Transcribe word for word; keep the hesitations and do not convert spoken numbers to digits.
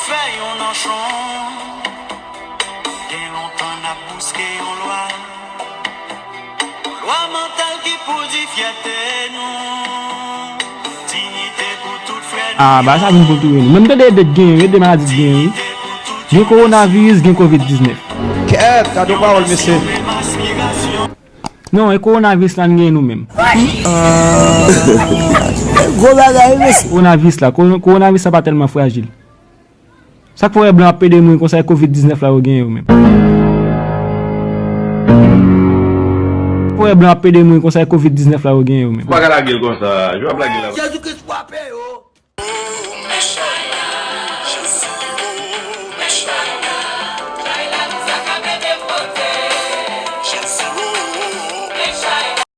Fè yon nanchon. Gen lontan n ap bouske yon lwa. Lwa mantal ki pou di fyète nou. Diyite pou tout frè nou. Ah, ba sa vin pou touye nou. Menm tande Ede t genyen, Ede maladi t genyen, wi. Gen kowonaviris, gen kovid diznèf. Kèt, gade yon pawòl, mesye. Non, e kowonaviris la n genyen nou menm. Gwo bagay, wi, mesye. Kowonaviris la, ko- kowonaviris la pa tèlman frajil. Sa k fè w wè blan ap pede mouri konsa, e kovid diznèf la yo genyen yo menm. Sa k fè w wè blan ap pede mouri konsa, e kovid diznèf la yo genyen yo menm. Ou pa ka lage l konsa, jan w ap lage l la. Jezi Kris frape yo.